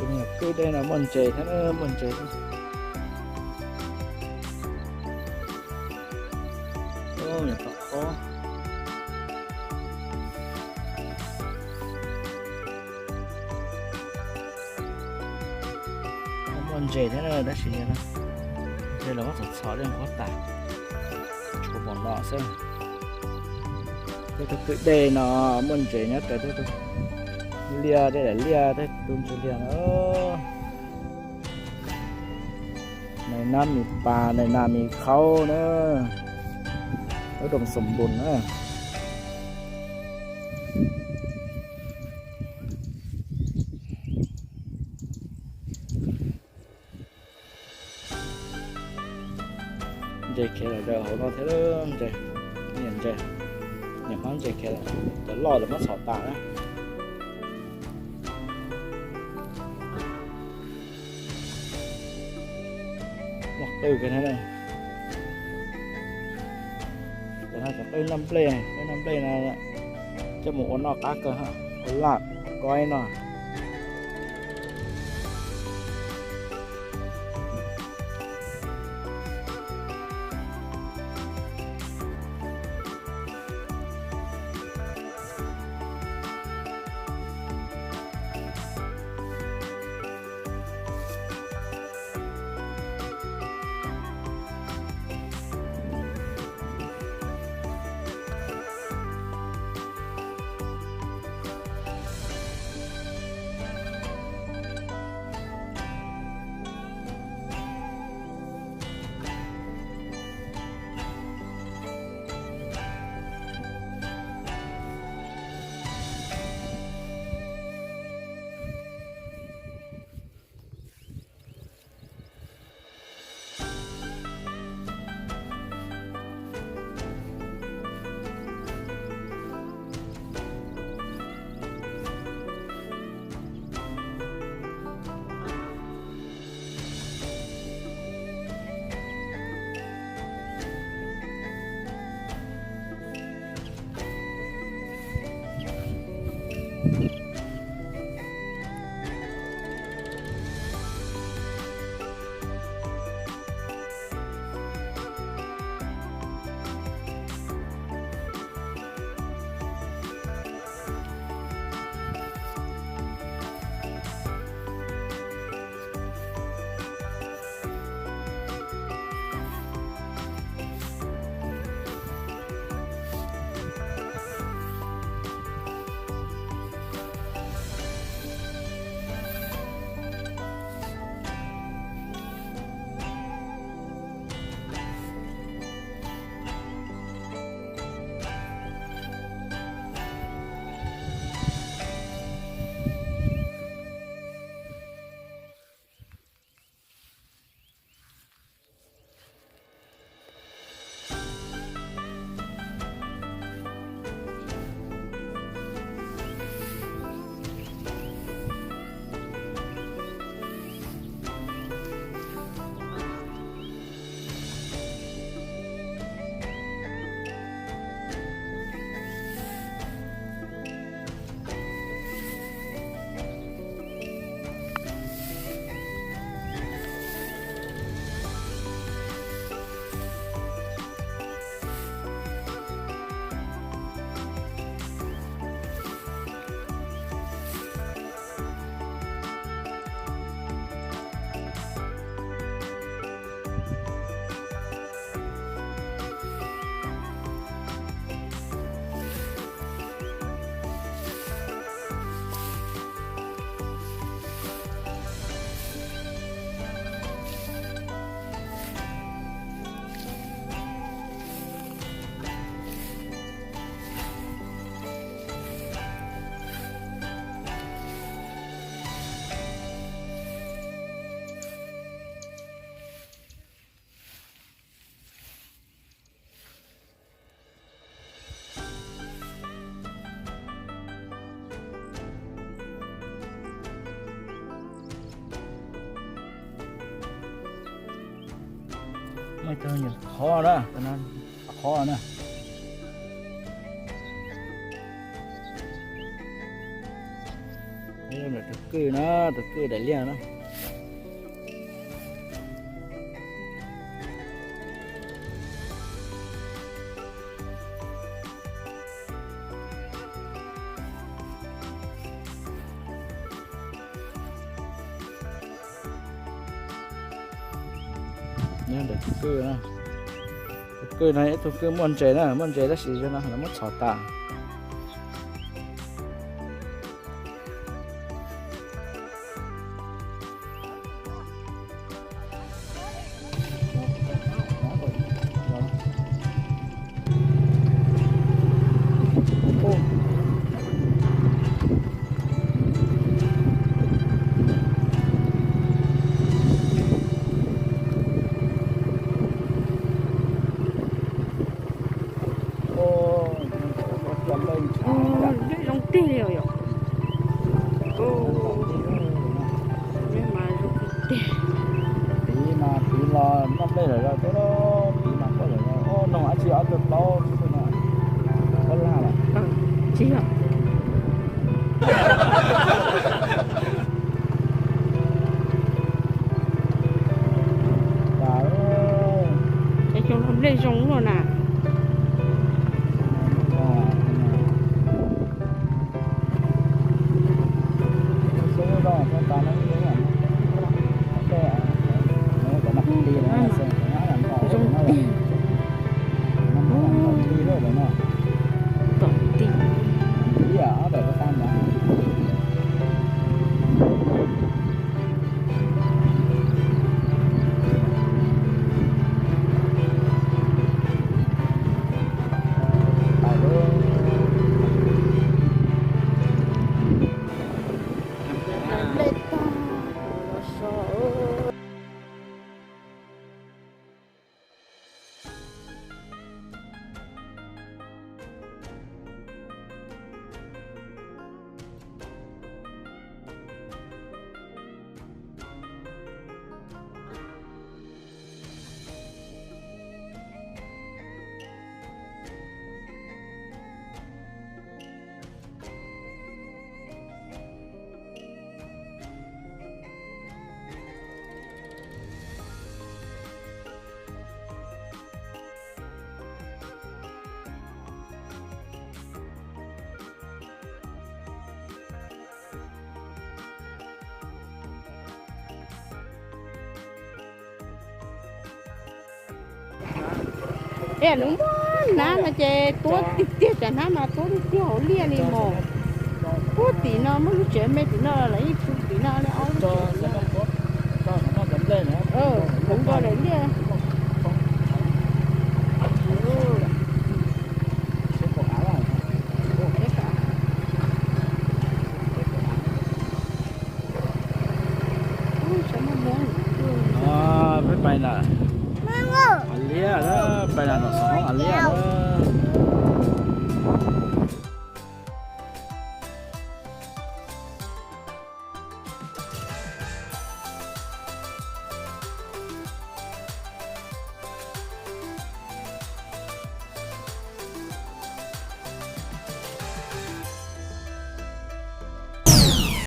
Tus me nyuam kwj dej no muaj ntses thiab, muaj ntses thiab. Nyuam qhuav qhuav. Muaj ntses thiab na, tab sis ntses los muab txhom txhom dej qhuav tas, tshuav pom no xwb. Tej tug kwj dej no muaj ntses nyob raws tej tug liaj, tej daim liaj, tej tug ntses liaj no. Nais nab mis pas, nais nas mis khaub na, lub doos xoom npus na. Ntses khiav los rau hauv no thiab ntses, niam ntses, niam hmab ntses khiav, cov loj los muab txhom tas na. Muaj qwj kawg thiab na. Cov no cov qwj noj nplej, qwj noj nplej no coj mus ua noj qab kawg, ua laj koib no. Qhov na, qhov na. Tus kwj na, tus kwj daim liaj na. Tus kwj no ib tug kwj muaj ntses na, muaj ntses tab sis zoo no lawv muab txhom tas. Zoo tiag li os. Mas zoo tiag. Tiv mas tiv los noj nplej lawm, tiv mas koj lawm, noog dab tsi ob tug plaub xwb no. Koj laj lawm. Tsis yog. Es cov nplej zoo luaj na. Zoo tiag. Tom ti. Es nws muab hnab no ces tuab tiag tiag, cov hnab mas tuab tiag tiag hauv liaj li mos. Puag tim no muaj lub tsev me tim no los yeej txog tim no li os. Kuv nkaus daim liaj.